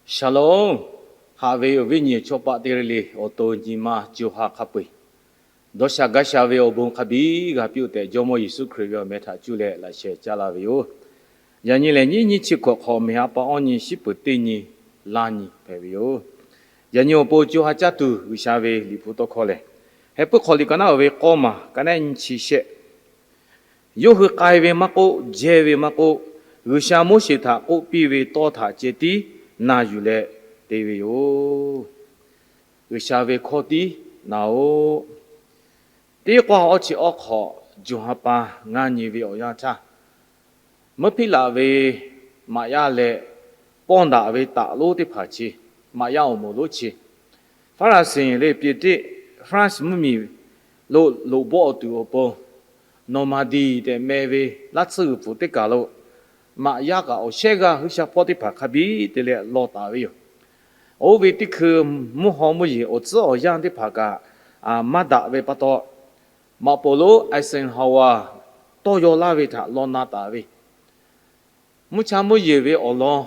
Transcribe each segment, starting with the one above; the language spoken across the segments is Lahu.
Shalom. Haꞈ ve awˬ viˉ nyi chaw paˆ teˇ g'aˇ le le, awˬ to nyi ma co ha hk'a peu-eˬ dawˇ sha gaˇ sha ve awˬ bon hk'a biˇ g'a piˇ-oˆ tehꞈ, Jawˇmawˇ Yeˍsuˆ Hkriꞈ ve awˬ meh htaꞈ cuˇ leh laꞈ sheh caˇ la ve yoˬ. Yaꞈ nyi lehˬ, nyiˇ nyiˇ chi hkawꞈ hk'awꞈ, meˍ ha pa awˇ nyi, shiˉ peuˍ teˇ nyi, laˇ nyi hpehꞈ ve yoˬ. Yaꞈ nyi awˬ pon co ha caˇ tuˬ G'uiˬsha ve Liꞈ hpu tawˇ hkawˇ lehˬ, Heh puiˉ hk'aw liꞈ ka naˉ-oˬ ve k'awˇ maˬ, ka naˉ nyi chi shehˆ. Yawˇ hui k'ai ve maˇ k'oˆ, jehˇ ve maˇ k'oˆ, G'uiˬsha Moˉseˍ htaꞈ k'oˆ piˇ ve tawˇ htaꞈ ceh tiˉ na yuˬ leh te ve yoˬ. G'uiˬsha ve hkawˇ tiˉ na-oˆ. Teˇ k'awˇ awˇ chi awˇ hk'awꞈ, co ha pa ngaˇ nyi ve awˬ yanˇ htaˇ, meuˇ hpiˇ laꞈ ve maꞈ yaˇ leh pawˇ daꞈ ve taꞈ lonˉ teˇ hpaˍ chi, maꞈ yaˇ awˬ moˍ lonˉ chi, Faˍraˍsiˍ le Peˍteˆ, France mvuhˇmiˬ lo loꞈ bawˆ tuˬ awˬ pon, Normandy tehꞈ meh ve laˇ tsuhˇ g'uiˬ pfuhˍ teˇ kaˬ lo maꞈ yaˇ kaꞈ awˬ shehˉ g'aˇ g'uiˇ sha hpawˇ teˇ hpaˍ hk'a biˇ te leh law taˍ ve yoˬ. Oˇ ve teˇ hkui mvuhˇ haw mvuhˇ yeˬ awˬ tcuhˉ awˬ yanˇ teˇ hpaˍ kaꞈ maˇ daꞈ ve pa taw, maꞈ poˍ lonˉ Eisenhower tawˇ yaw laˇ ve htaꞈ law na taˍ ve, mvuhˇ cha mvuhˇ yeˬ ve awˬ lawn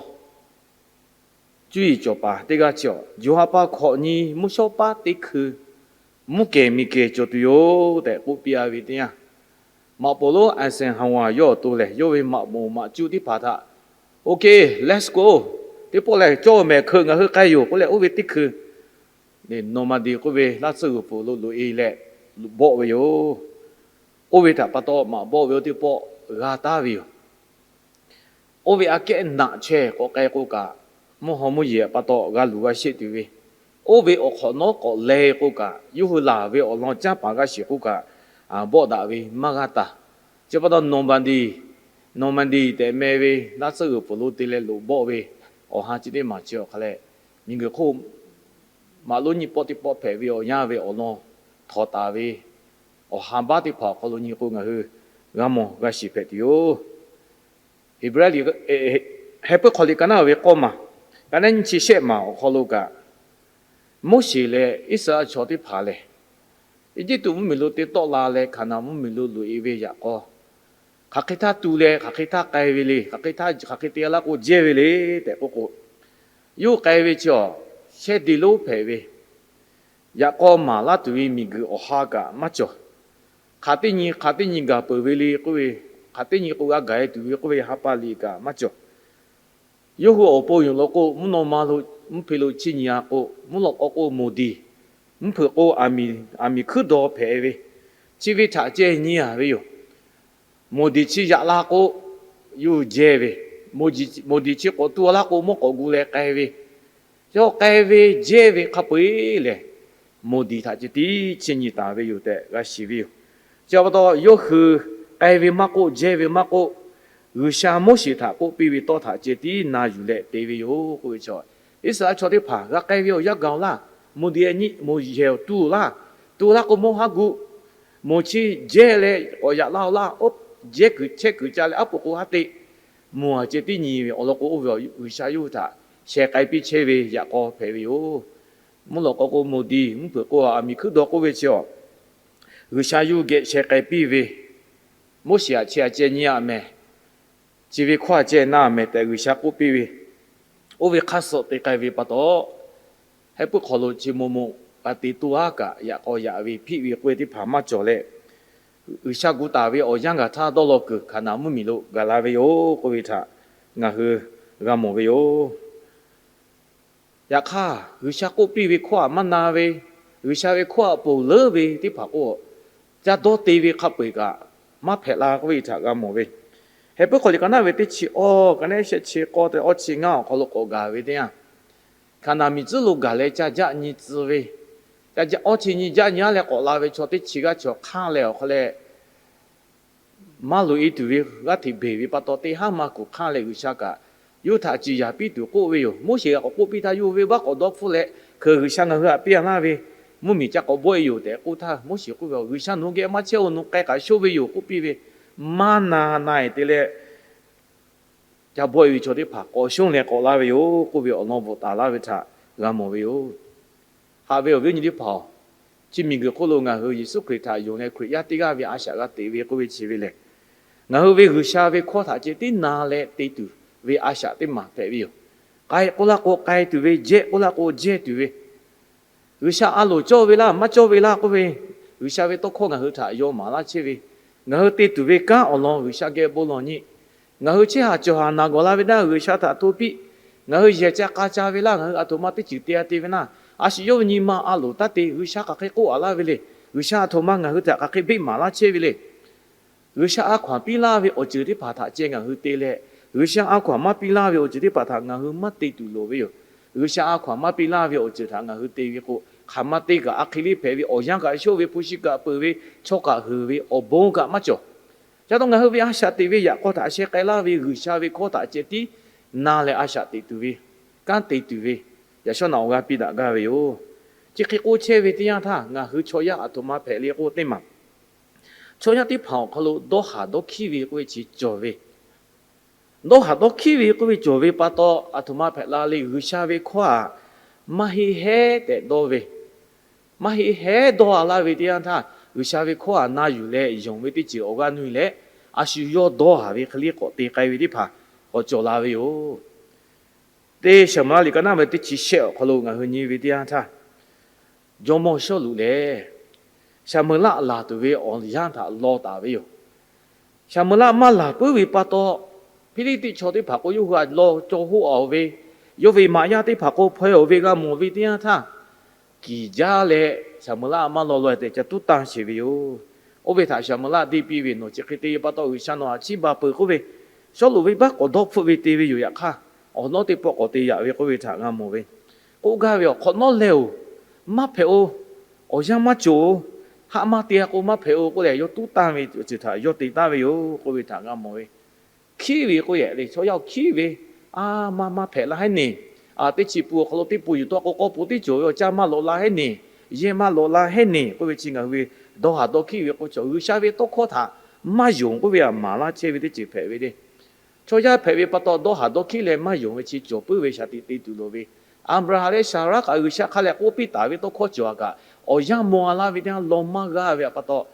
cuˇ yiˍ cawˬ paˍ teˇ g'aˇ chi awˬ, co ha pa hkawꞈ nyi mvuhˇ shawˉ paˉ teˇ hkui mvuhˇ kehˬ miˬ kehˬ cawˬ tuˬ yoˬ tehꞈ k'oˆ piˇ-a ve teˇ yanˇ, maꞈ poˍ lonˉ Eisenhower yawˇ awˬ to lehˬ, yawˇ ve maꞈ moˍ maꞈ cuˇ teˇ hpaˍ htaꞈ, OK, let's go, teˇ pawˆ lehˬ cawˇ mehˍ hkeuꞈ ngaˬ hui k'ai yoˬ k'oˆ leh, oˇ ve teˇ hkui Normandy k'oˆ ve laˇ tsuhˇ g'uiˬ pfuhˍ lo loꞈ-e leh bawˆ ve yoˬ. Oˇ ve htaꞈ pa taw maꞈ bawˆ ve oˇ teˇ pawˆ g'a taˍ ve yoˬ. Oˇ ve aꞈ kehˉ naꞈ chehˇ k'awꞈ k'ai k'o kaꞈ, mvuhˇ haw mvuhˇ yeˬ pa taw g'a luˬ g'a sheˆ tuˬ ve, oˇ ve awˬ hk'awꞈ nawˉ k'awꞈ leh k'o kaꞈ, yawˇ hui laˬ ve awˬ lawn canˇ paˍ g'a shiˍ k'oˆ kaꞈ, bawˆ daꞈ ve maˇ g'a taˍ. Chi pa taw Normandy, Normandy tehꞈ meh ve laˇ tsuhˇ g'uiˬ pfuhˍ lo te leh loꞈ bawˆ ve awˬ ha chi teˇ maˬ chi awˬ hk'a leh, miˬguiˬ hk'oˆ maꞈ lonˉ nyiˇ pawˆ teˇ pawˆ hpehꞈ ve awˬ yanˇ ve awˬ lawn htawnˍ taˍ ve awˬ ha baˆ teˇ hpaˍ awˬ hk'aw lo nyi k'o, ngaˬ hui g'a mawˬ g'a shiˍ hpehꞈ tuˬ yoˬ. Heˍbrehˇ liꞈ, Heh puiˉ hk'aw liꞈ ka naˉ-oˬ ve k'awˇ maˬ, ka naˉ nyi chi shehˆ maˬ awˬ hk'aw lo kaꞈ, Moˉseˍ leh Iˉsaˍreˍlaˆ chaw teˇ hpaˍ lehˬ, Eˇjiˇtuꞈ mvuhˇmiˬ lo te tawˆ la leh Hkaˍnanˍ mvuhˇmiˬ lo loꞈ-e ve yaꞈ k'aw, hk'aˬ hk'e htaˇ tu leh hk'aˬ hk'e htaˇ k'ai ve le, hk'aˬ hk'e htaˇ hk'aˬ hk'e te laˇ k'o jehˇ ve le tehꞈ k'oˆ k'o, yawˇ hui k'ai ve chi awˬ, shehˇ de lonˉ hpehꞈ ve, yaꞈ k'aw maˍ laˇ tuˬ ve miˬguiˬ awˬ ha kaꞈ maˇ cawˬ. Hk'aˬ teˇ nyi hk'aˬ teˇ nyi gaˬ peuˬ ve le k'oˆ ve, hk'aˬ teˇ nyi k'o g'a gaˬ-e tuˬ ve k'oˆ ve ha pa liꞈ kaꞈ maˇ cawˬ. Yawˇ hui awˬ pon yoˬ law k'o, mvuhˇ naw ma lo, mvuhˇ hpe lo chiˇ nyi-a k'o, mvuhˇ lawꞈ k'aw k'o moˍ diˍ, mvuhˇ hpeuꞈ k'o aˬ miˍ, aˬ miˍ hkuiˉ daw hpehꞈ ve, chi ve htaꞈ ceh nyi-a ve yoˬ. Moˍ diˍ chi yaꞈ la k'o, yawˇ hui jehˇ ve, moˍ diˍ chi k'awꞈ tu laˇ k'o mawˇ k'awꞈ gu leh k'ai ve, yawˇ k'ai ve jehˇ ve hk'a peu-eˬ lehˬ, moˍ diˍ htaꞈ ceh tiˉ chiˇ nyi taˍ ve yoˬ tehꞈ g'a shiˍ ve yoˬ. Chi pa taw yawˇ hui k'ai ve maˇ k'oˆ, jehˇ ve maˇ k'oˆ, G'uiˬsha Moˉseˍ htaꞈ k'oˆ piˇ ve tawˇ htaꞈ ceh tiˉ na yuˬ leh te ve yoˬ k'oˆ ve chaw, Iˉsaˍreˍlaˆ chaw teˇ hpaˍ g'a k'ai ve awˬ yanˇ gaˬ-oˬ laˇ. Moˍ diˍ nyi, moˍ yehˬ awˬ tu-oˬ laˇ. Tu laˇ k'o mawˇ haˉ gu. Moˍ chi jehˇ leh k'awꞈ yaꞈ laˇ-oˬ laˇ. Oˇ jehˇ kuiˬ chehˇ kuiˬ ca leh aˉ poꞈ k'o haˉ te. Moˍ aꞈ ceh tiˉ nyi ve awˬ lawn k'o, oˇ ve G'uiˬsha yawˇ hui htaꞈ sheh k'ai piˇ chehˇ ve yaꞈ k'aw hpehꞈ ve yoˬ. Mvuhˇ lawꞈ k'aw k'o moˍ diˍ, mvuhˇ hpeuꞈ k'o aˬ miˍ hkuiˉ daw k'oˆ ve chi awˬ, G'uiˬsha yawˇ hui geh sheh k'ai piˇ ve, Moˉseˍ aꞈ chi aꞈ ceh nyi aꞈ mehˍ, chi ve hkawˇ aꞈ ceh na aꞈ mehˍ tehꞈ G'uiˬsha k'oˆ piˇ ve, oˇ ve hk'aˇ suh te k'ai ve pa taw, heh puiˉ hk'aw lo chi maw maw g'a te toˇ laˇ kaꞈ, yaꞈ k'aw yaꞈ ve hpiˆ ve k'oˆ ve teˇ hpaˍ maˇ cawˬ leh, G'uiˬsha gu taˍ ve awˬ yanˇ gaˬ htaˇ dawˇ law kuiˬ Hkaˍnanˍ mvuhˇmiˬ lo gaˬ la ve yoˬ k'oˆ ve htaꞈ ngaˬ hui g'a mawˬ ve yoˬ. Yaꞈ hk'aˇ, G'uiˬsha k'oˆ piˇ ve hkawˇ aꞈ maˇ na ve, G'uiˬsha ve hkawˇ aꞈ ponˬ leuˉ ve teˇ hpaˍ k'o, ca dawˇ te ve hk'a peu-eˬ kaꞈ maˇ hpehꞈ la k'oˆ ve htaꞈ g'a mawˬ ve. Heh puiˉ hk'aw liꞈ ka naˉ ve teˇ chi awˇ, ka naˉ shehˆ chi k'awˇ te awˇ chi ngaˇ awˬ hk'aw lo k'awꞈ gaˬ ve teˇ yanˇ, Hkaˍnanˍ miˬ tcuhˉ lo gaˬ leh ca jaˆ nyi tcuh ve, awˇ chi nyi jaˆ nyi-a leh k'awꞈ la ve chaw teˇ chi g'aˇ chi awˬ hk'anˇ leh awˬ hk'aw leh maˇ loꞈ-e tuˬ ve g'aˇ hteꞈ beˬ ve pa taw, teˇ haˉ ma kuˬ hk'anˇ leh G'uiˬsha kaꞈ yawˇ htaꞈ ciˍ yanˍ piˇ tuˬ k'oˆ ve yoˬ. Moˉseˍ g'a k'awꞈ k'oˆ piˇ htaˇ, yawˇ hui venˇbaˆ k'awꞈ dawˇ hpfuhˆ leh, Hkeuꞈ, G'uiˬsha ngaˬ hui htaꞈ piˇ-a laˇ ve mvuhˇmiˬ ca k'awꞈ bawˆ-e yoˬ tehꞈ k'oˆ htaˇ, Moˉseˍ k'oˆ ve, G'uiˬsha nawˬ hui geh maˇ chehˇ-oˬ, nawˬ k'ai kaꞈ shonˇ ve yoˬ k'oˆ piˇ ve, maˇ na na-e te leh ca bawˆ-e ve chaw teˇ hpaˍ k'awꞈ shonˇ leh k'awꞈ laˇ ve yoˬ k'oˆ ve awˬ lawn bvuhꞈ taˍ laˇ ve htaꞈ g'a mawˬ ve yoˬ. Haꞈ ve awˬ viˉ awˬ nyi teˇ hpaˍ-oˬ, chi miˬguiˬ hk'oˆ lo ngaˬ hui Yeˍsuˆ Hkriꞈ htaꞈ yonˍ leh Hkriꞈ yaˇ teˇ g'aˇ ve a shaꞈ g'a teꞈ ve k'oˆ ve chi ve lehˬ, ngaˬ hui ve G'uiˬsha ve hkawˇ htaꞈ ceh tiˉ na leh te tuˬ ve a shaꞈ teˇ maˬ hpehꞈ ve yoˬ. K'ai k'oˆ laˇ k'o k'ai tuˬ ve, jehˇ k'oˆ laˇ k'o jehˇ tuˬ ve, G'uiˬsha a loˍ cawˇ ve laˇ maˇ cawˇ ve laˇ k'oˆ ve, G'uiˬsha ve tawˇ hkawˇ ngaˬ hui htaꞈ yaw maˍ laˇ chehˇ ve, ngaˬ hui te tuˬ ve kanˉ awˬ lawn G'uiˬsha geh bon lawˬ nyi. Ngaˬ hui chehˇ haˍ cawˬ haˍ naˬ gawˬ la ve naˇ G'uiˬsha htaꞈ hto piˇ. Ngaˬ hui yehˬ ca k'a ca ve laˇ, ngaˬ hui aˬ htoꞈ ma teˇ ceuˬ te a te ve naˇ, a shu yawˇ ve nyi ma a loˍ taˇ te, G'uiˬsha hk'aˬ hk'e k'oˆ a laˇ ve le. G'uiˬsha aˬ htoꞈ ma ngaˬ hui htaꞈ hk'aˬ hk'e beˆ maˍ laˇ chehˇ ve le. G'uiˬsha a hkaw anˬ piˇ laˇ ve awˬ ceuˬ teˇ hpaˍ htaꞈ ceh ngaˬ hui te leh, G'uiˬsha a hkaw anˬ maˇ piˇ laˇ ve awˬ ceuˬ teˇ hpaˍ htaꞈ ngaˬ hui maˇ te tuˬ loˍ ve yoˬ. G'uiˬsha a hkaw anˬ maˇ piˇ laˇ ve awˬ ceuˬ htaꞈ ngaˬ hui te ve k'o, hk'aˬ ma te kaꞈ a hk'e le hpehꞈ ve, awˬ yanˇ kaꞈ shonˇ ve, hpu shi kaꞈ peuˬ ve, chaw kaꞈ heuˬ ve, awˬ bon kaꞈ maˇ cawˬ. Ca taw ngaˬ hui ve a shaꞈ teꞈ ve yaꞈ k'aw htaꞈ sheh k'ai laˇ ve G'uiˬsha ve hkawˇ htaꞈ ceh tiˉ na leh a shaꞈ teꞈ tuˬ ve, kanˉ te tuˬ ve, yaꞈ shawˉ naꞈ awˬ g'a piˇ daꞈ gaˇ ve yoˬ. Chi hk'e k'oˆ chehˇ ve teˇ yanˇ htaˇ, ngaˬ hui chaw yaˇ aˬ htoꞈ ma hpehꞈ le k'oˆ teˇ maˬ, chaw yaˇ teˇ hpaˍ awˬ hk'aw lo dawˇ haˍ dawˇ hkiˉ ve k'oˆ ve chi cawˬ ve, dawˇ haˍ dawˇ hkiˉ ve k'oˆ ve cawˬ ve pa taw, aˬ htoꞈ ma hpehꞈ la le. G'uiˬsha ve hkawˇ aꞈ maˇ heˆ hehˉ tehꞈ dawˇ ve, maˇ heˆ hehˉ dawˇ a laˇ ve teˇ yanˇ htaˇ, G'uiˬsha ve hkawˇ aꞈ na yuˬ leh yonˍ ve teˇ ceuˬ awˬ g'aˇ nuˇ leh, a shu yawˇ dawˇ haˍ ve hk'e le k'awꞈ te k'ai ve teˇ hpaˍ k'awꞈ cawˬ la ve yoˬ. Teˇ Saˍmo laˆ liꞈ ka naˉ ve teˇ chi shehˆ awˬ hk'aw lo ngaˬ hui nyi ve teˇ yanˇ htaˇ, jawˇmawˇ Sawˉluꞈ lehˬ, Saˍmo laˆ laˬ tuˬ ve awˬ yanˇ htaꞈ law taˍ ve yoˬ. Saˍmo laˆ maˇ laˬ puiˉ ve pa taw, Hpiˇliˇtiˆ chaw teˇ hpaˍ k'o yawˇ hui aꞈ law caw hoˆ a ve, yawˇ ve maꞈ yaˇ teˇ hpaˍ k'o hpaw e awˬ ve g'a mawˬ ve teˇ yanˇ htaˇ, kiˬ jaˇ leh Saˍmo laˆ maˇ law law tehꞈ ca tuˉ tanˇ sheˍ ve yoˬ. Oˇ ve htaꞈ Saˍmo laˆ deˇ piˇ ve, Nawˬ chi hk'e te ve pa taw G'uiˬsha nawˬ htaꞈ chiˇ baˬ peuˬ k'oˆ ve, Sawˉluꞈ ve baˆ k'awꞈ dawˇ hpfuhˆ ve te ve yoˬ. Yaꞈ hk'aˇ, awˬ nawˉ teˇ pawˆ k'awꞈ te yaꞈ ve k'oˆ ve htaꞈ g'a mawˬ ve. K'oˆ gaˇ ve, Awˬ hk'awꞈ nawˉ leh-oˬ, maˇ hpehꞈ-oˬ. Awˬ yanˇ maˇ cawˬ-oˬ. Haˆ maˇ te-a k'o maˇ hpehꞈ-oˬ k'oˆ leh, yawˇ tuˉ tanˇ ve ceuˬ htaꞈ yawˇ te taˍ ve yoˬ k'oˆ ve htaꞈ g'a mawˬ ve. Hkiˉ ve k'oˆ yehˬ le, chaw yaˇ-oˬ, hkiˉ ve, a, maˇ maˇ hpehꞈ la heˉ neˬ. Teˇ chi pun awˬ hk'aw lo teˇ pun yuˬ tawˆ k'o, k'awˇ pun tiˉ cawˬ ve awˬ caˇ maˇ lawꞈ la heˉ neˬ, yehˇ maˇ lawꞈ la heˉ neˬ k'oˆ ve chi ngaˬ hui ve dawˇ haˍ dawˇ hkiˉ ve k'o, chaw G'uiˬsha ve tawˇ hkawˇ htaꞈ maˇ yonˍ k'oˆ ve aꞈ maˍ laˇ chehˇ ve teˇ ceuˬ hpehꞈ ve le. Chaw yaˇ hpehꞈ ve pa taw, dawˇ haˍ dawˇ hkiˉ leh maˇ yonˍ ve chi cawˬ puiˉ ve shaˍ tiꞈ te tuˬ loˍ ve. Aˍbraˍhanˍ leh Saˍraˆ kaꞈ G'uiˬsha hk'a leh k'oˆ piˇ taˍ ve tawˇ hkawˇ cawˬ a kaꞈ, awˬ yanˇ maw a laˇ ve teˇ yanˇ law maˇ g'aˇ ve pa taw,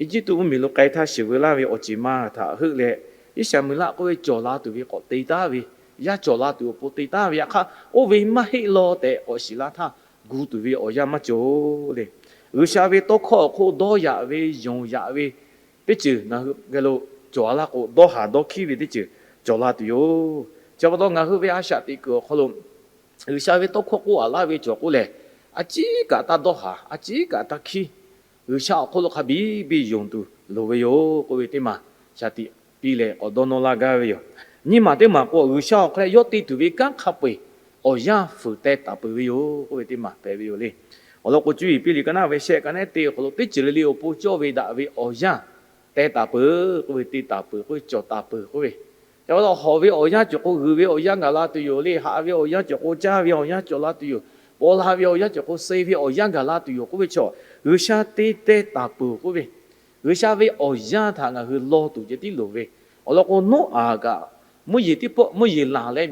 Eˇjiˇtuꞈ mvuhˇmiˬ lo k'ai htaˇ shiˍ veu laˇ ve awˬ ceˬ ma htaꞈ heuˆ leh, Iˉsaˍmuˍlaˆ k'oˆ ve cawˬ la tuˬ ve k'awꞈ te taˍ ve, yaˇ cawˬ la tuˬ awˬ pon te taˍ ve. Yaꞈ hk'aˇ, oˇ ve maˇ heˆ law tehꞈ k'awꞈ shiˍ laˇ htaˇ, gu tuˬ ve awˬ yanˇ maˇ cawˬ le. G'uiˬsha ve tawˇ hkawˇ awˬ hk'oˆ dawˇ yaꞈ ve, yonˍ yaꞈ ve teˇ ceuˬ ngaˬ hui geh lo cawˬ a laˇ k'o, dawˇ haˍ dawˇ hkiˉ ve teˇ ceuˬ cawˬ la tuˬ yoˬ. Chi pa taw ngaˬ hui ve a shaꞈ teꞈ kuiˬ awˬ hk'aw lo G'uiˬsha ve tawˇ hkawˇ k'oˆ a laˇ ve cawˬ k'oˆ lehˬ, a ciˉ kaꞈ taˇ dawˇ haˍ, a ciˉ kaꞈ taˇ hkiˉ. G'uiˬsha awˬ hk'oˆ lo hk'a biˇ biˇ yonˍ tuˬ loˍ ve yoˬ k'oˆ ve teˇ maˬ shaˍ tiꞈ piˇ leh k'awꞈ dawˇ nawˇ laˇ gaˇ ve yoˬ. Nyiˇ maˬ teˇ maˬ k'o, G'uiˬsha awˬ hk'aw lo yawˇ te tuˬ ve kanˉ hk'a peu-eˬ awˬ yanˇ fuiˍ teh taˍ peuˬ ve yoˬ k'oˆ ve teˇ maˬ hpehꞈ ve yoˬ le. Awˬ lawn k'o, cuˇ yiˍ piˇ liꞈ ka naˉ ve shehˆ ka nehˉ te awˬ hk'aw lo teˇ ceuˬ le le awˬ pon cawˇ ve daꞈ ve awˬ yanˇ teh taˍ peuˬ k'oˆ ve, te taˍ peuˬ k'oˆ ve, cawˬ taˍ peuˬ k'oˆ ve. Ca pa taw hawˍ ve awˬ yanˇ cawˬ k'o g'uiˬ ve awˬ yanˇ gaˬ la tuˬ yoˬ le. Haꞈ ve awˬ yanˇ cawˬ k'o caˇ ve awˬ yanˇ cawˬ la tuˬ yoˬ. Paw la ve awˬ yanˇ cawˬ k'o suh ve awˬ yanˇ gaˬ la tuˬ yoˬ k'oˆ ve chaw, G'uiˬsha te teh taˍ peuˬ k'oˆ ve, G'uiˬsha ve awˬ yanˇ htaꞈ ngaˬ hui law tuˬ ceh tiˉ loˍ ve. Awˬ lawn k'o, Noˉaꞈ kaꞈ mvuhˇ yeˬ teˇ pawˆ mvuhˇ yeˬ laˬ leh,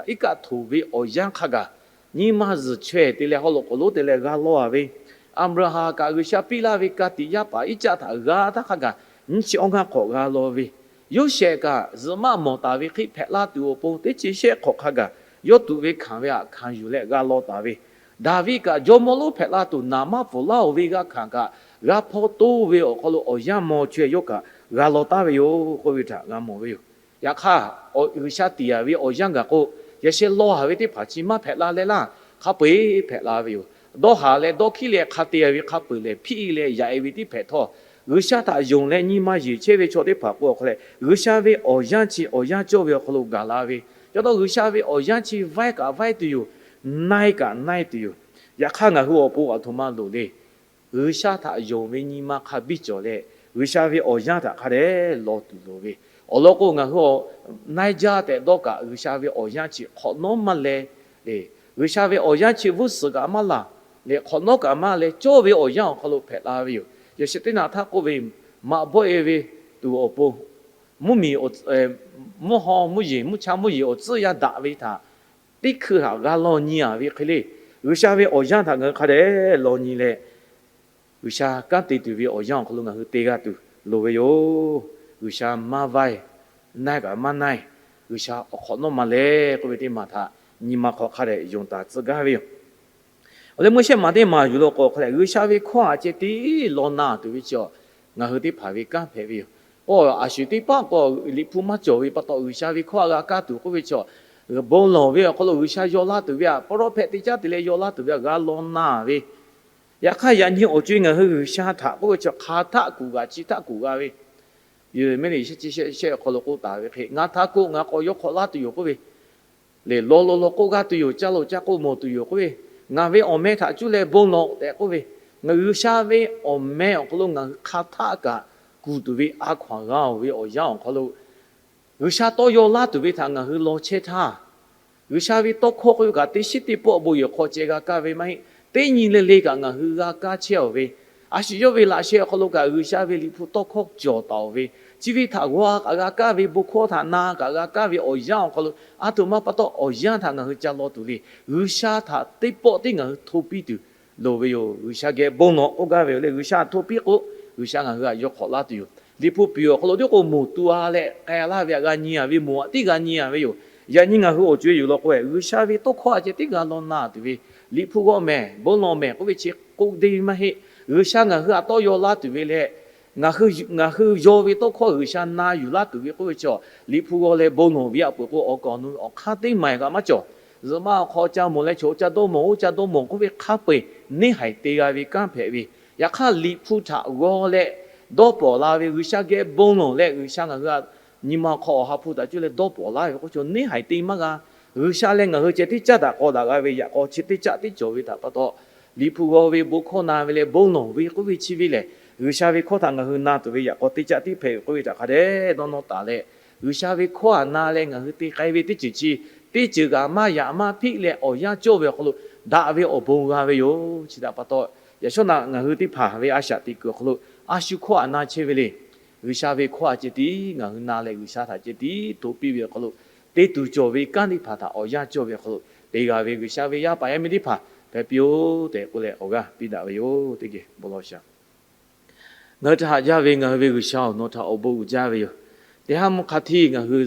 iˉ kaˆ htoꞈ ve awˬ yanˇ hk'a gaˬ, nyi ma zuhˬ chaweh te leh haw loꞈ k'oˍ lonˉ te leh g'a law a ve, Aˍbraˍhanˍ kaꞈ G'uiˬsha piˇ laˇ ve ka tiꞈ yaˇ paˍ Iˉcaˆ htaꞈ g'a htaˇ hk'a gaˬ, nyiˇ chi awˇ g'aˇ hk'awꞈ g'a law ve, Yoˇsehꞈ kaꞈ zuhꞈ maˆ mawˬ taˍ ve hk'e hpehꞈ la tuˬ awˬ pon teˇ chi shehˆ hk'awꞈ hk'a gaˬ yawˇ tuꞈ ve hkanˍ ve aꞈ hkanˍ yuˬ leh g'a law taˍ ve, Daˍviˆ kaꞈ jawˇmawˇ lonˉ hpehꞈ la tuˬ naˍ maˇ pfuhˍ laˇ-oˬ ve g'a hkanˍ kaꞈ, g'a hpawˇ toˇ ve awˬ hk'aw lo awˬ yanˇ maw chaweh yawˇ kaꞈ g'a law taˍ ve yoˬ k'oˆ ve htaꞈ g'a mawˬ ve yoˬ. Yaꞈ hk'aˇ, G'uiˬsha tiˍ yaˍ ve awˬ yanˇ gaˬ k'o, yaꞈ sheh law haˍ ve teˇ hpaˍ chi maˇ hpehꞈ la leh laˇ, hk'a peu-eˬ hpehꞈ la ve yoˬ. Dawˇ haˍ leh dawˇ hkiˉ leh hk'a te ve hk'a peu-eˬ lehˬ, hpiˆ leh yaꞈ e ve tiˉ hpehꞈ htawˇ, G'uiˬsha htaꞈ yonˍ leh nyi ma yeˬ chehˇ ve chaw teˇ hpaˍ k'o awˬ hk'aw leh, G'uiˬsha ve awˬ yanˇ chi awˬ yanˇ cawˇ ve awˬ hk'aw lo gaˬ la ve. Ca taw G'uiˬsha ve awˬ yanˇ chi vaiˇ kaꞈ vaiˇ tuˬ yoˬ, naiˇ kaꞈ naiˇ tuˬ yoˬ. Yaꞈ hk'aˇ, ngaˬ hui awˬ pon aˬ htoꞈ ma loˍ le. G'uiˬsha htaꞈ yonˍ ve nyi ma hk'a biˇ cawˬ leh, G'uiˬsha ve awˬ yanˇ htaꞈ hk'a dehꞈ law tuˬ loˍ ve. Awˬ lawn k'o, ngaˬ hui awˬ naiˇ jaˇ tehꞈ dawˇ kaꞈ, G'uiˬsha ve awˬ yanˇ chi hk'awꞈ nawˉ maˇ leh, G'uiˬsha ve awˬ yanˇ chi vuiˇ suhˍ kaꞈ maˇ laˬ leh, hk'awꞈ nawˉ kaꞈ maˇ leh, cawˇ ve awˬ yanˇ awˬ hk'aw lo hpehꞈ la ve yoˬ. Yaꞈ sheh teˇ naꞈ htaˇ k'oˆ ve, maꞈ bawˆ e ve tuˬ awˬ pon, mvuhˇmiˬ, mvuhˇ haw mvuhˇ yeˬ, mvuhˇ cha mvuhˇ yeˬ awˬ tcuhˉ yaˇ daꞈ ve htaꞈ teˇ hkui htaꞈ g'a law nyi a ve hk'e le, G'uiˬsha ve awˬ yanˇ htaꞈ ngaˬ hui hk'a dehꞈ law nyi leh, G'uiˬsha kanˉ te tuˬ ve awˬ yanˇ awˬ hk'aw lo ngaˬ hui te g'a tuˬ loˍ ve yoˬ. G'uiˬsha maˇ vaiˇ, naiˇ kaꞈ maˇ naiˇ, G'uiˬsha awˬ hk'awꞈ nawˉ ma leh k'oˆ ve teˇ maˬ htaꞈ nyi ma hk'aw hk'a dehꞈ yonˍ taˍ tcuh gaˇ ve yoˬ. Awˬ leh meuˇ shehˆ maˬ teˇ maˬ yuˬ lo k'o hk'a leh, G'uiˬsha ve hkawˇ a ceh tiˉ law na tuˬ ve chi a, ngaˬ hui teˇ hpaˍ ve kanˉ hpehꞈ ve yoˬ. K'o, a shu teˇ paˆ k'o, Liꞈ hpu maˇ cawˬ ve pa taw G'uiˬsha ve hkawˇ a g'a kaˇ tuˬ k'oˆ ve chi a, bon lawˬ ve awˬ hk'aw lo G'uiˬsha yaw laˇ tuˬ ve a, pawˇ rawˇ hpehꞈ teˇ caˉ te leh yaw laˇ tuˬ ve a g'a law na ve. Yaꞈ hk'aˇ, yaꞈ nyi awˬ co e ngaˬ hui G'uiˬsha htaꞈ k'oˆ ve chi hk'a htaˆ kuˬ g'a, chi htaˆ kuˬ g'a ve, Yeˍraˍmiˆ liꞈ shehˆ chi shehˆ shehˆ awˬ hk'aw lo k'oˆ taˍ ve hk'e, Ngaˬ htaꞈ k'o, ngaˬ k'awꞈ yaw hk'awꞈ laˇ tuˬ yoˬ k'oˆ ve, lehˬ, law law law k'oˆ g'aˇ tuˬ yoˬ, ca loˬ ca k'oˆ mawˬ tuˬ yoˬ k'oˆ ve, ngaˬ ve awˬ meh htaꞈ cuˇ leh bon lawˬ tehꞈ k'oˆ ve, ngaˬ G'uiˬsha ve awˬ meh awˬ hk'aw lo ngaˬ hui hk'a htaˆ kaꞈ kuˬ tuˬ ve a hkaw anˬ g'a-oˬ ve awˬ yanˇ awˬ hk'aw lo, G'uiˬsha tawˇ yaw laˇ tuˬ ve htaꞈ ngaˬ hui law chehˇ htaˇ, G'uiˬsha ve tawˇ hkawˇ k'oˆ ve kaꞈ teˇ shiˉ teˇ pawˆ bon yehˬ hk'aw ceh g'a kaˇ ve maˇ heˆ. Teˇ nyi le le kaꞈ ngaˬ hui g'a kaˇ chehˇ-oˬ ve, a shu yawˇ ve laꞈ sheh awˬ hk'aw lo kaꞈ G'uiˬsha ve Liꞈ hpu tawˇ hkawˇ cawˬ taˍ-oˬ ve, chi ve htaꞈ g'aw kaꞈ g'a kaˇ ve, bon hkawˇ htaꞈ na kaꞈ g'a kaˇ ve awˬ yanˇ awˬ hk'aw lo, a htoꞈ ma pa taw awˬ yanˇ htaꞈ ngaˬ hui ca law tuˬ le. G'uiˬsha htaꞈ teˇ pawˆ tiˉ ngaˬ hui hto piˇ tuˬ loˍ ve yoˬ. G'uiˬsha geh bon lawˬ k'oˆ gaˇ ve yoˬ leh, G'uiˬsha htaꞈ hto piˇ k'o, G'uiˬsha ngaˬ hui htaꞈ yaw hk'awꞈ laˇ tuˬ yoˬ. Liꞈ hpu piˍ awˬ hk'aw lo tiˉ k'o, moˍ tu-a leh k'ai laˇ ve htaꞈ g'a nyi-a ve, moˍ htaꞈ tiˉ g'a nyi-a ve yoˬ. Yaꞈ nyi ngaˬ hui awˬ co e yuˬ law k'o, G'uiˬsha ve tawˇ hkawˇ a ceh tiˉ g'a law na tuˬ ve, Liꞈ hpu g'aw mehˍ, bon lawˬ mehˍ k'oˆ ve chi k'oˆ deˇ maˇ heˆ. G'uiˬsha ngaˬ hui htaꞈ tawˇ yaw laˇ tuˬ ve leh, ngaˬ hui yaw ve tawˇ hkawˇ G'uiˬsha na yuˬ laˇ tuˬ ve k'oˆ ve chi, Liꞈ hpu g'aw leh bon lawˬ ve a peuˬ k'o, awˬ kaˍ awˬ nu awˬ hk'aˇ teˇ maˬ kaꞈ maˇ cawˬ. Zuhꞈ ma awˬ hk'aw ca mawˬ leh chaw ca dawˇ mawˬ, oˇ ca dawˇ mawˬ k'oˆ ve hk'a peu-eˬ neˇ haiˬ te g'a ve kanˉ hpehꞈ ve. Yaꞈ hk'aˇ, Liꞈ hpu htaꞈ g'aw leh dawˇ pawˍ la ve, G'uiˬsha geh bon lawˬ leh G'uiˬsha ngaˬ hui htaꞈ nyi ma hk'aw Awˬ ha hpu htaꞈ cuˇ leh dawˇ pawˍ laˇ ve k'oˆ ve chi neˇ haiˬ te maˇ g'a. G'uiˬsha leh ngaˬ hui ceh teˇ caˉ daꞈ k'aw daꞈ g'a ve, yaꞈ k'aw chi teˇ caˉ tiˉ cawˬ ve htaꞈ pa taw, Liꞈ hpu g'aw ve, bon hkawˇ na ve leh bon lawˬ ve k'oˆ ve chi ve lehˬ, G'uiˬsha ve hkawˇ htaꞈ ngaˬ hui na tuˬ ve yaꞈ k'aw teˇ caˉ tiˉ hpehꞈ ve k'oˆ ve htaꞈ hk'a dehꞈ dawˇ nawˇ taˍ leh, G'uiˬsha ve hkawˇ htaꞈ na leh ngaˬ hui te k'ai ve teˇ ceuˬ chi, teˇ ceuˬ kaꞈ maˇ yaꞈ maˇ hpiˆ leh awˬ yanˇ cawˇ ve awˬ hk'aw lo daꞈ ve awˬ bon g'a ve yoˬ. Chi htaꞈ pa taw, yaꞈ shawˉ naꞈ ngaˬ hui teˇ hpaˍ ve a shaꞈ teꞈ kuiˬ awˬ hk'aw lo a shu hkawˇ htaꞈ na chehˇ ve le. G'uiˬsha ve hkawˇ htaꞈ ceh tiˉ ngaˬ hui na leh, G'uiˬsha htaꞈ ceh tiˉ hto piˇ ve awˬ hk'aw lo, te tuˬ cawˬ ve kanˉ teˇ hpaˍ htaꞈ awˬ yanˇ cawˇ ve awˬ hk'aw lo te g'a ve G'uiˬsha ve yaˇ paˍ yaˇ miˇ teˇ hpaˍ hpehꞈ piˇ-oˆ tehꞈ k'oˆ leh awˬ g'aˇ piˇ daꞈ ve yoˬ. Teˇ geh bon lawˬ shaˍ. Ngaˬ hui htaꞈ haꞈ jaˇ ve ngaˬ hui ve G'uiˬsha-oˬ, nawˬ htaꞈ awˬ bon uiˍ jaˇ ve yoˬ. Teˇ haˉ mvuhˇ hk'a htiˇ ngaˬ hui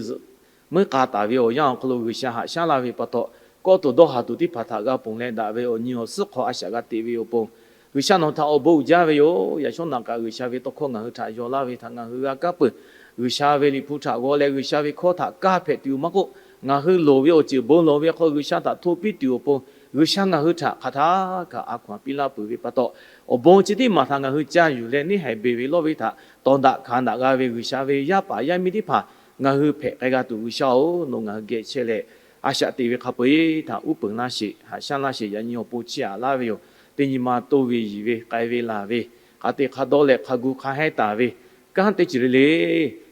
meuˉ k'a taˍ ve awˬ yanˇ awˬ hk'aw lo G'uiˬsha haꞈ shaˉ laˇ ve pa taw, kawˆ tuˬ dawˇ haˍ tuˬ teˇ hpaˍ htaꞈ g'a ponˬ leh daꞈ ve awˬ nyi awˬ suhˉ hk'aw a shaꞈ g'a teꞈ ve awˬ pon, G'uiˬsha nawˬ htaꞈ awˬ bon uiˍ jaˇ ve yoˬ. Yaꞈ shawˉ naꞈ kaꞈ G'uiˬsha ve tawˇ hkawˇ ngaˬ hui htaꞈ yaw laˇ ve htaꞈ ngaˬ hui g'a kaˇ peuˬ. G'uiˬsha ve Liꞈ hpu htaꞈ g'aw leh G'uiˬsha ve hkawˇ htaꞈ kaˇ hpehꞈ tuˬ maˇ k'oˆ, ngaˬ hui loˍ ve awˬ ceuˬ bon lawˬ ve hk'aw G'uiˬsha htaꞈ hto piˇ tuˬ awˬ pon, G'uiˬsha ngaˬ hui htaꞈ hk'aˬ htaˇ kaꞈ a hkaw anˬ piˇ laˇ peuˬ ve pa taw, awˬ bon chi teˇ maˬ htaꞈ ngaˬ hui ca yuˬ leh neˇ haiˬ beˬ ve lawˇ ve htaꞈ tawˍ daꞈ hkanˍ daꞈ g'a ve G'uiˬsha ve yaˇ paˍ yaˇ miˇ teˇ hpaˍ ngaˬ hui hpehꞈ k'ai g'a tuˬ, G'uiˬsha-oˬ, nawˬ ngaˬ hui geh chehˇ leh, a shaꞈ teꞈ ve hk'a peu-eˬ htaꞈ uˉ peunˍ laˇ sheˍ, haꞈ shaˉ laˇ sheˍ. Yaꞈ nyi awˬ pon chiˇ aꞈ laˇ ve yoˬ. Teˇ nyi ma toˇ ve yiˬ ve k'ai ve laˬ ve, hk'a te hk'a dawˇ leh hk'a gu hk'a hehnˇ taˍ ve kanˉ teˇ ceuˬ le le,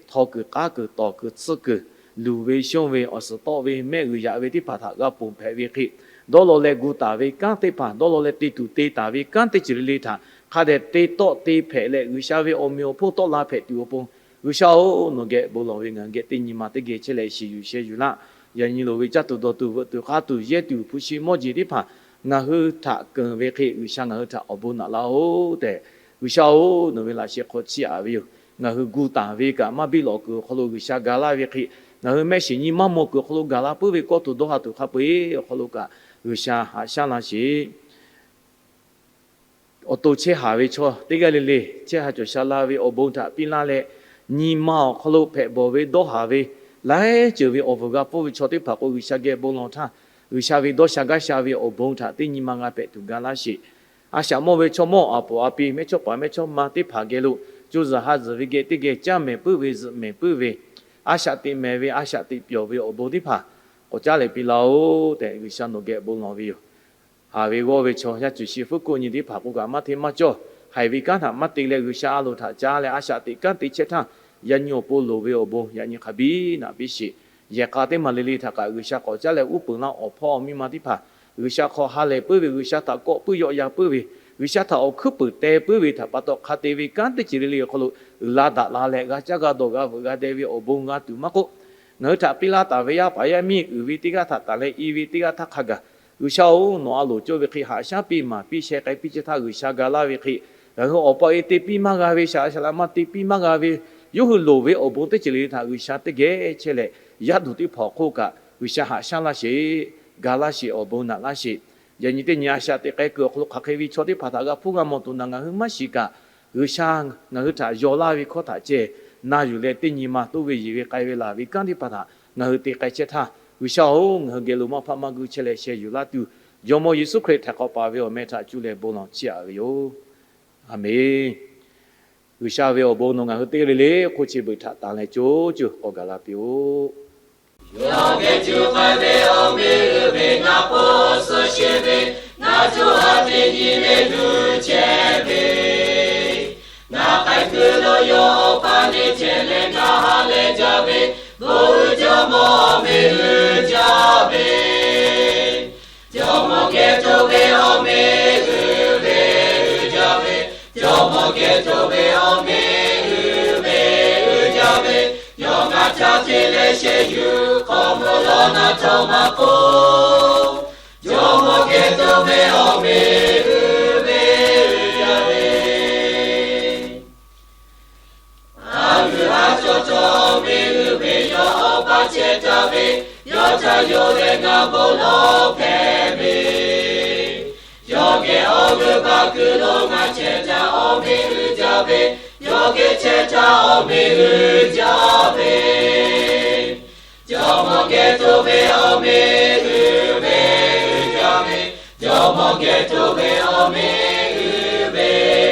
htaw kuiˬ k'aˉ kuiˬ tawˍ kuiˬ tsuhˇ kuiˬ, luˬ ve shonˇ ve awˬ suhˍ tawˆ ve mehˆ g'uiˬ yaꞈ ve teˇ hpaˍ htaꞈ g'a ponˬ hpehꞈ ve hk'e, dawˇ law leh gu taˍ ve kanˉ teˇ hpaˍ, dawˇ law leh te tuˬ te taˍ ve kanˉ teˇ ceuˬ le le htaꞈ hk'a dehꞈ te tawˆ te hpehꞈ leh G'uiˬsha ve awˬ meꞈ awˬ hponˇ tawˆ la hpehꞈ tuˬ awˬ pon, G'uiˬsha-oˬ, nawˬ geh bon lawˬ ve ngaˬ geh teˇ nyi ma teˇ geh chehˇ leh shiˍ yuˬ sheh yuˬ laˇ. Yaꞈ nyi loˍ ve caˇ tuˬ dawˬ tuˬ veuꞈ tuˬ k'aˇ tuˬ yehˇ tuˬ hpu shi mawˇ jeˬ teˇ hpaˍ ngaˬ hui htaꞈ keunˍ ve hk'e G'uiˬsha ngaˬ hui htaꞈ awˬ bon naꞈ laˇ-oˬ tehꞈ, G'uiˬsha-oˬ, nawˬ ve laꞈ sheh hk'aw chiˇ aꞈ ve yoˬ. Ngaˬ hui gu taˍ ve kaꞈ maˇ biˇ lawꞈ kuiˬ awˬ hk'aw lo G'uiˬsha ga laˇ ve hk'e, ngaˬ hui mehˆ shiˍ nyi maˇ maw kuiˬ awˬ hk'aw lo gaˬ la puiˉ ve, kawˆ tuˬ dawˇ haˍ tuˬ hk'a peu-eˬ awˬ hk'aw lo kaꞈ G'uiˬsha haꞈ shaˉ laˇ sheˍ. Awˬ to chehˇ haˍ ve chaw teˇ g'aˇ le le chehˇ haˍ cawˬ sha la ve awˬ bon htaꞈ piˇ laˇ leh, nyi ma awˬ hk'aw lo hpehꞈ bawˬ ve dawˇ haˍ ve laiˉ ceuˬ ve awˬ vuiˬ g'a pfuhˇ ve chaw teˇ hpaˍ k'o, G'uiˬsha geh bon lawˬ htaˇ, G'uiˬsha ve dawˇ sha gaˇ sha ve awˬ bon htaꞈ teˇ nyi ma g'a hpehꞈ tuˬ ga laˇ sheˍ. A shaꞈ mawˇ ve chaw mawˇ a poˍ a pi mehˇchawˇ paˍ mehˇchawˇma teˇ hpaˍ geh lo co zuhˬ ha zuhˬ ve geh teˇ geh caˇ mehˍ puiˉ ve zuhꞈ mehˍ puiˉ ve, a shaꞈ teꞈ mehˍ ve a shaꞈ teꞈ pyawˬ ve awˬ bon teˇ hpaˍ k'awꞈ caˉ leh piˇ laˇ-oˬ tehꞈ G'uiˬsha nawˬ geh bon lawˬ ve yoˬ. Haˍ ve g'awˇ ve chaw yaˇ cuˬ shi fuˉ koˆ nyi teˇ hpaˍ k'o kaꞈ maˇ hteˇ maˇ cawˇ, haiˬ ve kanˉ htaꞈ maˇ te leh G'uiˬsha a loˍ htaꞈ caˇ leh a shaꞈ teꞈ kanˉ te chehˇ htaˇ, yaꞈ nyi awˬ pon loˍ ve awˬ bon yaꞈ nyi hk'a biˇ naꞈ piˇ sheˍ. Yehˬ k'a teˇ maˬ le le htaꞈ kaꞈ G'uiˬsha k'awꞈ caˉ leh uˉ peunˍ laˇ awˬ hpawˇ awˬ miˇ ma teˇ hpaˍ, G'uiˬsha hk'aw ha lehˬ puiˉ ve, G'uiˬsha htaꞈ kawˆ puiˉ yawˆ yan puiˉ ve, G'uiˬsha htaꞈ awˬ hkuiˉ puiˍ teh puiˉ ve htaꞈ pa taw hk'a te ve kanˉ teˇ ceuˬ le le awˬ hk'aw lo uiˍ la daꞈ la leh g'a caˇ g'a dawˬ g'a veuꞈ g'a deh ve awˬ bon g'a tuˬ maˇ k'oˆ, ngaˬ hui htaꞈ piˇ laˇ taˍ ve yaˇ paˍ yaˇ miˇ uiˍ ve teˇ g'aˇ htaꞈ tanˬ leh i ve teˇ g'aˇ htaˇ hk'a gaˬ, G'uiˬsha-oˬ, nawˬ a loˍ cawˇ ve hk'e haꞈ shaˉ piˇ maˍ piˇ sheh k'ai piˇ chehˇ htaˇ G'uiˬsha ga laˇ ve hk'e, ngaˬ hui awˬ pa e te piˇ maˇ g'a ve, shaˍ laꞈ shaˍ laꞈ ma te piˇ maˇ g'a ve, yawˇ hui loˍ ve awˬ bon teˇ ceuˬ le le htaꞈ G'uiˬsha teˇ geh chehˇ leh yaˇ duˬ teˇ hpaˍ awˬ hk'oˆ kaꞈ G'uiˬsha haꞈ shaˉ laˇ sheˍ, ga laˇ sheˍ, awˬ bon naꞈ laˇ sheˍ. Yaꞈ nyi teˇ nyi a shaꞈ teꞈ k'ai kuiˬ awˬ hk'aw lo hk'aˬ hk'e ve chaw teˇ hpaˍ htaꞈ g'a hpuˇ g'a mawˬ tuˬ naˬ ngaˬ hui maˇ shiˍ kaꞈ, G'uiˬsha ngaˬ hui htaꞈ yaw laˇ ve hkawˇ htaꞈ ceh na yuˬ leh, teˇ nyi ma toˇ ve yeˬ ve k'ai ve laˬ ve kanˉ teˇ hpaˍ htaꞈ ngaˬ hui te k'ai chehˇ htaˇ, G'uiˬsha-oˬ, ngaˬ hui geh lo maˇ hpaˆ maˇ guˇ chehˇ leh sheh yuˬ laˇ tuˬ, Jawˇmawˇ Yeˍsuˆ Hkriꞈ htaiˍ hk'awꞈ paˍ ve awˬ meh htaꞈ cuˇ leh bon lawˬ chiˇ aꞈ ve yoˬ. A menˬ. G'uiˬsha ve awˬ bon nawˬ ngaˬ hui teˇ g'aˇ le le hk'oˆ chi beuꞈ htaꞈ tanˬ leh co co k'awꞈ gaˬ la piˇ-oˆ. Yawˇ geh cuˇ k'ai ve awˬ meh uiˍ ve ngaˬ hpawˇ suh sheˍ ve, ngaˬ co ha teˇ nyi le luˬ chehˇ ve, ngaˬ k'ai kuiˬ lo yawˇ awˬ pa le chehˇ leh ngaˬ ha leh jaˇ ve, bon uiˍ Jawˇmawˇ awˬ meh uiˍ jaˇ ve. Jawˇmawˇ geh to ve awˬ meh uiˍ ve uiˍ jaˇ ve, Jawˇmawˇ geh to ve awˬ meh uiˍ ve uiˍ jaˇ ve, yawˇ ngaˬ htaꞈ te leh sheh yuˬ hk'awꞈ mvuh lawˬ naˍ htawˇ maˇ k'oˆ, Jawˇmawˇ geh to ve awˬ meh uiˍ ve uiˍ jaˇ ve. Aˬ g'uiˬ ha cawˇ cawˇ awˬ meh uiˍ ve yawˇ awˬ pa chehˇ taˍ ve, yawˇ htaꞈ yonˍ leh ngaˬ bon lawˬ hpehꞈ ve. Yawˇ geh awˬ g'euˆ baˬ kuiˬ lo ngaˬ chehˇ htaˇ awˬ meh uiˍ jaˇ ve, yawˇ geh chehˇ htaˇ awˬ meh uiˍ jaˇ ve. Jawˇmawˇ geh to ve awˬ meh uiˍ ve uiˍ jaˇ ve, Jawˇmawˇ geh to ve awˬ meh uiˍ ve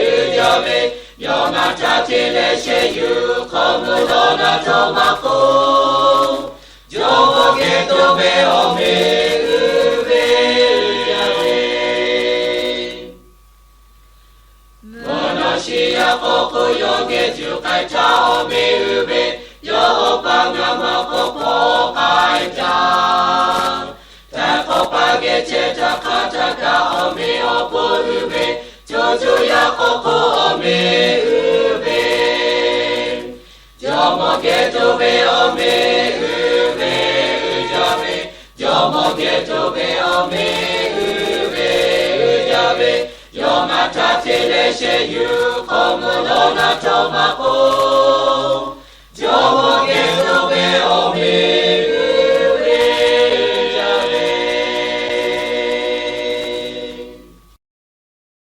uiˍ jaˇ ve, yawˇ ngaˬ htaꞈ te leh sheh yuˬ hk'awꞈ mvuh lawˬ naˍ htawˇ maˇ k'oˆ, Jawˇmawˇ geh to ve awˬ meh uiˍ ve uiˍ jaˇ ve. Mvuhˇ naw shiˍ yaˇ k'awꞈ k'oˆ yawˇ geh juˬ k'ai htaˇ awˬ meh uiˍ ve, yawˇ awˬ pa ngaˬ maˇ k'awꞈ hpawˇ k'ai taˍ. Htaiˍ hk'awꞈ paˍ geh chehˇ htaˇ hk'a htaˇ kaꞈ awˬ meh awˬ hponˇ uiˍ ve, co co yaˇ k'awꞈ k'oˆ awˬ meh uiˍ ve, Jawˇmawˇ geh to ve awˬ meh uiˍ ve uiˍ jaˇ ve, Jawˇmawˇ geh to ve awˬ meh uiˍ ve uiˍ jaˇ ve, yawˇ ngaˬ htaꞈ te leh sheh yuˬ hk'awꞈ mvuh lawˬ naˍ htawˇ maˇ k'oˆ,